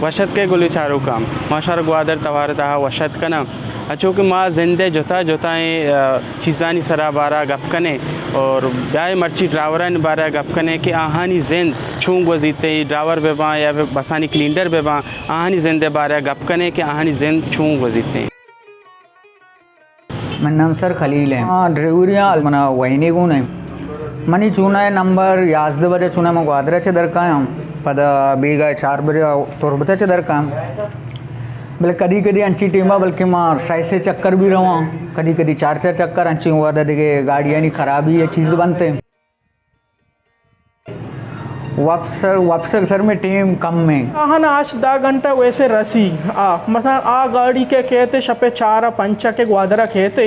وش اتکے گلیں چاروکاں، ما شمارا گوادر توار ءِ تہا وش اتک کناں۔ انچو کہ ما زند ءِ جتا جتائیں، آ، چیزانی سرا بارہ ءَ گپ کنیں اور بیائے مرچی ڈرائیورانی بارہ ءَ گپ کنیں کہ آہانی زند چون گوزیت ایں، ڈرائیور بہ باں یا بسانی کلینڈر بہ باں، آہانی زند ءِ بارہ ءَ گپ کنیں کہ آہانی زند چون گوزیت ایں۔ من نام سر خلیل ایں۔ آ، ڈریوری آں، منا وہینے گون ایں۔ منی چوناہا نمبر یازدہ بجہ چوناہا من گوادر ءَ چہ در کایاں۔ پدا بیگاہ ءَ چار بجہ تربت ءَ چہ در کایاں۔ بلے کدی کدی انچیں ٹیما بلکہ ما سئے سئے چکر بھی رواں، کدی کدی چار چار چکر، انچیں وہدا دگہ گاڑیانی خرابی یا چیز بنت ایں۔ واپس، واپس سر مئے ٹیم کم ایں۔ آہاں ہشت دہ گھنٹہ ویسے رسی۔ آ، مثلاً آ گاڑی کہ کئیت شپ ءِ چار ءَ پنچ ءَ کہ گوادر ءَ کئیت،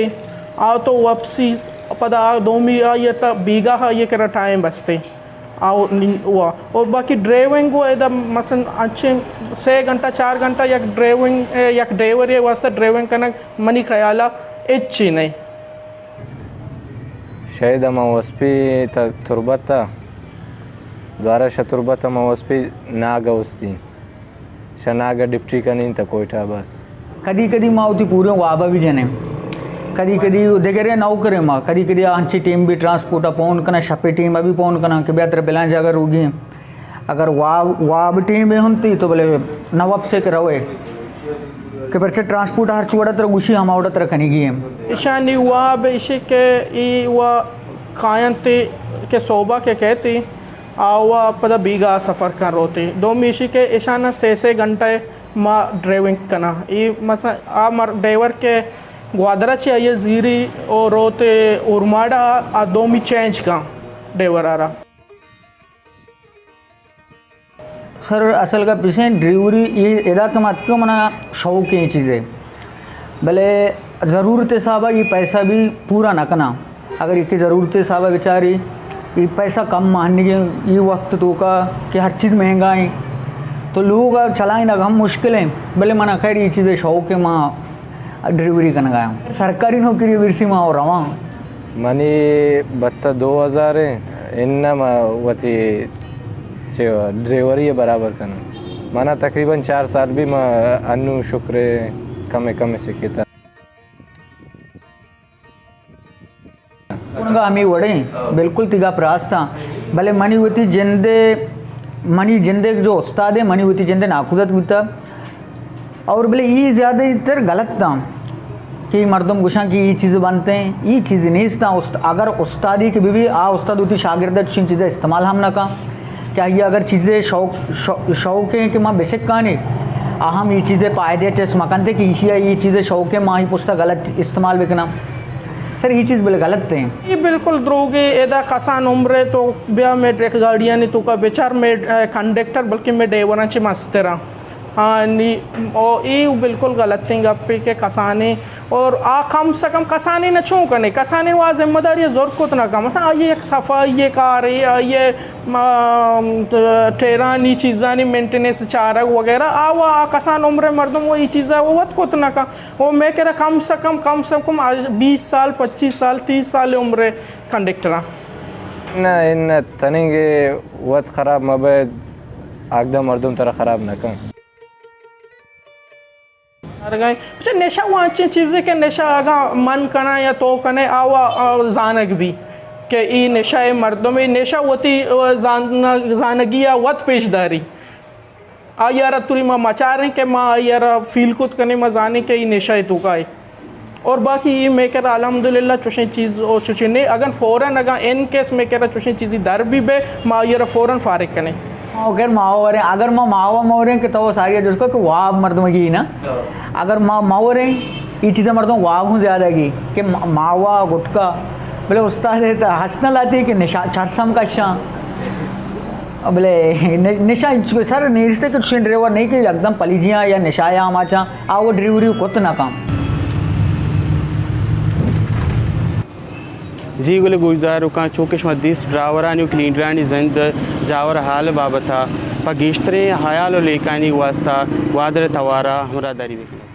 آ تو واپسی پدا آ دومی آئی ءِ تہ بیگاہ ءَ آئی ءِ کرا ٹائم بست ایں۔ آ نی-، وا۔ اور باقی ڈرائیونگ و ادا مثلاً انچیں سئے گھنٹہ چار گھنٹہ یک ڈرائیونگ، یک ڈرائیورے واسطہ ڈرائیونگ کنگ منی خیال ءَ ہچی نہ ایں۔ شاید ہما وسپی تا تربت ءَ، دوارہ شہ تربت ہما وسپی ناگ ءَ استی، شہ ناگ ءَ ڈپٹی کنیں تا کوئٹہ بس۔ کدی کدی ما وتی پوریں واب ءَ بھی جنیں، کدی کدی دگرے نوکریں ما، کدی کدی انچیں ٹیم بھی ٹرانسپورٹ ءَ پون کناں، شپ ءِ ٹیم ءَ بھی پون کناں کہ بیا ترا پلان جاگہ روگی ایں۔ اگر واب، واب ٹیم ءَ ہنتی تو بلے نہ وپسے کہ روئے کہ پرچہ ٹرانسپورٹ ہرچ وڑا ترا گوشی ہما وڑا ترا کنگی ایں۔ ایشانی واب ایشی کہ ای وا کاینت کہ صوبہ کہ کئیت آ وا پدا بیگاہ سفر کن روت۔ دومی ایشی کہ ایشانا سئے سئے گھنٹہ ما ڈرائیونگ کناں۔ ای مثلاً آ مر-، ڈرائیور کہ گوادر ءَ چہ آئی ءَ زیری او روت اورماڑا، آ دومی چینج کن ڈرائیور ءَ را۔ سر، اصل گپ ایش ایں، ڈریوری ای ادا کہ ما اتکگ، منا شوق ایں اے چیز ءِ، بلے ضرورت ءِ حساب ءَ اے پیسہ بھی پورا نہ کناں۔ اگر یکے ضرورت ءِ حساب ءَ بچاری، اے پیسہ کم مانگی ایں، اے وقت توکا کہ ہر چیز مہنگا ایں، تو لوگ ءَ چلائینگ ہم مشکل ایں، بلے منا خیر اے چیز ءِ شوق ایں، ما ڈریوری کنگا آں۔ سرکاری نوکری برسی ما او رواں۔ منی بھتہ دو ہزار ایں، اناں ما وتی چہ ڈریوری ءَ برابر کناں۔ منا تقریباً چار سال بھی ما انوں شکر ایں کمے کمے سکتا۔ کنگا ہمے وڑیں، بالکل تئی گپ راست ایں، بلے منی وتی جند ءِ، منی جند ءِ جو استاد ایں، منی وتی جند ءِ ناکوزتک بوتا۔ اور بلے ای زیادہ تر غلط تاں کہ مردم گوشاں کہ ای چیز بنت ایں، ای چیز نیست ایں۔ است-، اگر استادی کہ بہ بی، آ استاد وتی شاگرد ءَ چشیں چیز ءَ استعمال ہم نہ کن کہ آئی اگر چیزے شوق، شو-، شوق ایں کہ ما بسکانی، آ ہم ای چیز ءِ پائدہ ءَ چست مکنت کہ ایشی ءَ ای چیز ءِ شوق ایں، ما ای پشتا غلط استعمال بکناں۔ سر، ای چیز بلے غلط ایں۔ ای بالکل دروگے، ادا کسان عمرے تو بیا مئے ٹرک گاڑیانی توکا بچار، مئے، اے، کنڈکٹر بلکہ مئے ڈرائیوراں چہ مستراں۔ ہاں، نی، او، اے بالکل غلطیں گپے کہ کسانیں، اور آ کم سے کم کسانیں نہ چون کنے، کسانیں وا ذمہ داری زور کت نہ کن۔ مثلاً آئی یک صفائی کارے، آئی، ما، ٹیرانی چیزانی مینٹیننس چارگ وغیرہ، آ وا آ کسان عمر مردم وہ ای چیزا وہ وت کت نہ کن۔ وہ مئے کرا کم سے کم، کم سے کم بیس سال، پچیس سال، تیس سال عمر کنڈکٹراں۔ نہ، اناں تننگے وت خراب مہ بئے، آگدہ مردم ترا خراب نہ کن۔ اچھا، نشہ وہ انچیں چیزے کہ نشہ اگاں من کناں یا تو کنے، آ وا، آ، زانگ بی کہ ای نشہ ءِ مردمے، نشہ وتی، آ، زان-، زانگی ءَ وت پیش داری۔ آئی ءَ را توری ما مچاریں کہ ما آئی ءَ را فیل کت کنیں، ما زانیں کہ ای نشہ ءِ توکا ایں۔ اور باقی ای مئے کرا الحمدللہ چوشیں چیز او چوشیں نے، اگن فوراً اگاں ان کیس مئے کرا چوشیں چیزی در بی بئے، ما آئی ءَ را فوراً فارغ کنیں۔ او خیر، ما وریں، اگر ما ماوا موریں کہ تو ساری جس کو کہ واب مردم گی نا، اگر ما موریں، ای چیز مردم واب ہوں زیادہ گی کہ ما-، ماوا گٹکا، بلے استاد ءِ تا ہست نہ لاتی کہ نشا-، چرسم کشاں۔ بلے ن-، نشہ انچو سر نیست کہ چوشیں ڈرائیور نہیں کہ یکدم پلیجیاں یا نشہ ءَ آماچاں، آ وہ ڈریوری کت نہ کن۔ جی گلیں گوشداروکاں، چو کہ شما دیست ڈرائیورانی و کلینڈرانی زند جاور حال بابت ءَ، پہ گیشتریں حیال و لیکہانی واسطہ گوادر توار ءَ ہمراہ داری بکنیں۔